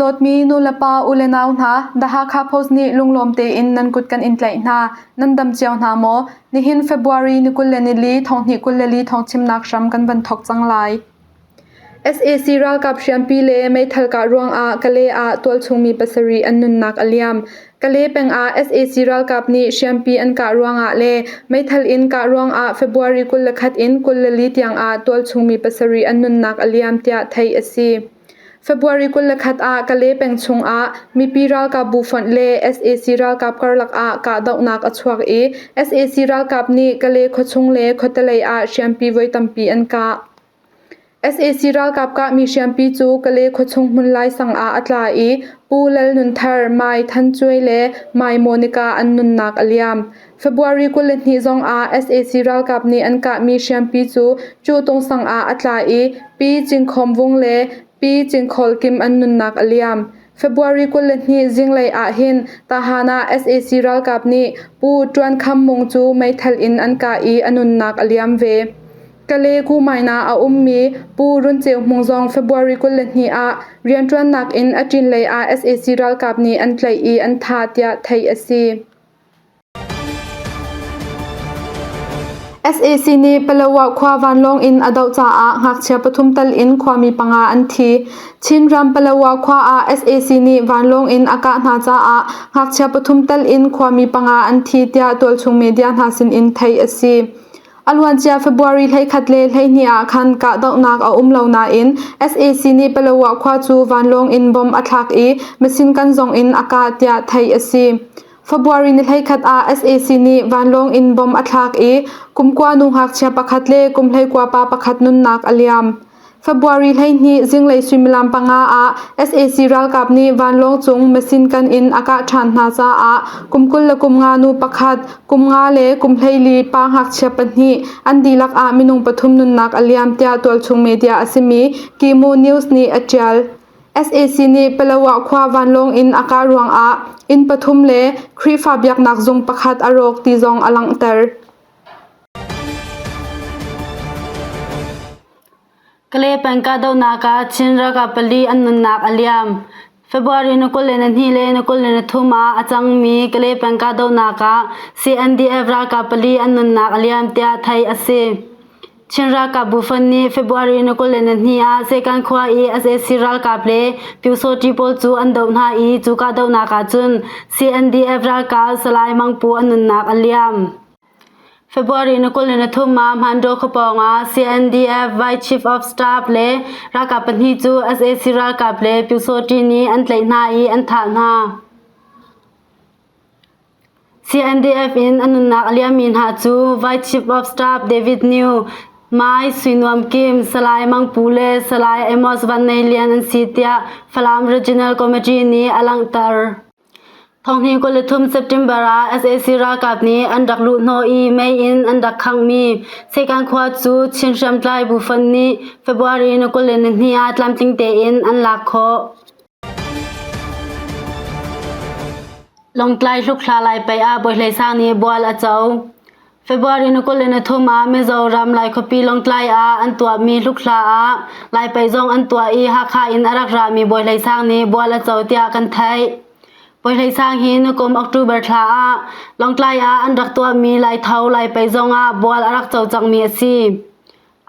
Dawtmi nulepa u le nau hna, The Hakha Post nih lunglawm tein nan kut kan in tlaih hna. Nan dam cio hna maw? Nihin February ni 24 thonghnih 24 thawngchimnak hram kan van thawk cang lai. Sac ralkap hriampi le meithal kah ruangah Kalay ah tualchungmi pasarih an nunnak a liam. Kalay peng ah sac ralkap nih hriampi an kah ruangah le meithal in kah ruangah February 21 in 24 tiangah tualchungmi pasarih an nunnak a liam tiah theih a si. February 21 ah Kalay peng chungah mipi ralkap bu fonh le sac ralkap karlak ah kahdohnak a chuak i sac ralkap nih Kalay khuachung le khuatelei ah hriampi voi tampi an kah. Sac ralkap kahmi hriampi cu Kalay khuachung hmunlai sang ah a tla i Pu Lal Nun Thar, Mai Than Cuai le Mai Monica an nunnak a liam. February 22 zong ah sac ralkap nih an kahmi hriampi cu Cutung sang ah a tla i Pi Cingkhawm Vung le Pi Cingkhawl Kim an nunnak a liam. February 22 zinglei ah hin Tahan ah sac ralkap nih Pu Ṭuan Kham Mung cu meithal in an kah i a nunnak a liam ve. Kale Kumain ah a ummi Pu Run Ceu Hmung zong February 22 ah rianṭuannak in a ṭinlei ah sac ralkap nih an tlaih i an thah tiah theih a si. Sac nih Palawa khua vanlawng in a doh caah ngakchia pathum tal in khuami panga an thi. Chinram Palawa khua ah sac nih vanlawng in a kah hna caah ngakchia pathum tal in khuami panga an thi tiah tualchung media hna sinin theih a si. A luancia February 11 le 12 ah khan kahdohnak a um lo nain sac nih Palawa khua cu vanlawng in bomb a thlak i machine gun zong in a kah tiah theih a si. February ni 11 ah sac nih vanlawng in bomb a thlak i kumkua nu ngakchia pakhat le kum hleikua pa pakhat nunnak a liam. February 12 zinglei suimilam panga ah sac ralkap nih vanlawng cung machine gun in a kah ṭhan hna caah kum 20 le kum nga nu pakhat, kum nga le kum 14 pa ngakchia pahnih an dihlak ah minung pathum nunnak a liam tiah tualchung media a simi Kimu News nih a ṭial. Sac nih Palawa khua vanlawng in a kah ruangah inn pathum le Khrihfa biaknak zung pakhat a rawk ti zong a langhter. Kalay peng kahdohnak ah Chin ralkap pali an nunnak a liam. February ni 22 le ni 23 ah a cangmi Kalay peng kahdohnak ah CNDF ralkap pali an nunnak a liam tiah theih a si. Chin ralkap bufan nih February ni 22 ah Sekan khua i sac ralkap le Pyusawṭi pawl cu an doh hna i cu kahdohnak ah cun CNDF ralkap Salai Mang Pu an nunnak a liam. February ni 23 ah Hmandaw khua pawng ah CNDF Vice Chief of Staff le ralkap pahnih cu sac ralkap le Pyusawṭi nih an tlaih hna i an thah hna. CNDF in a nunnak a liammi hna cu Vice Chief of Staff David New, Mai Sui Nuam Kim, Salai Mang Pu le Salai Amos Van Nei Lian an si tiah Falam Regional Committee nih a langhter. Thonghni 23 September ah sac ralkap nih an rak luhhnawh i mei in an rak khanghmi Sekan khua cu Chin hriamtlai bu fonh nih February ni 22 ah tlamtling tein an lak khawh. Lawngtlai hlukhla Laipai ah Bawi Hlei Sang nih bual a co. February ni 23 ah Mizoram Laikhuapi Lawngtlai ah an tuahmi hlukhla ah Laipai zong an tuah i Hakha in a rak rami Bawi Hlei Sang nih bual a co tiah kan theih. Bawi Hlei Sang hi nikum October thla ah Lawngtlai ah an rak tuahmi Laitho Laipai zong ah bual a rak co cangmi a si.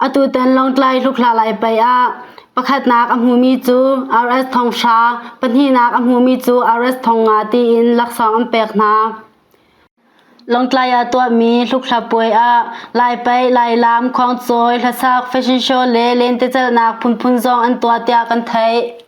Atutan Lawngtlai hlukhla Laipai ah pakhatnak a hmumi cu RS thong hra, pahnihnak a hmumi cu RS thong nga tiin laksawng an pek hna. Lawngtlai ah tuahmi hlukhla puai ah Laipai, Lailam, khuangcawi, hlasak, fashion show le lentecelhnak phunphun zong an tuah tiah kan theih.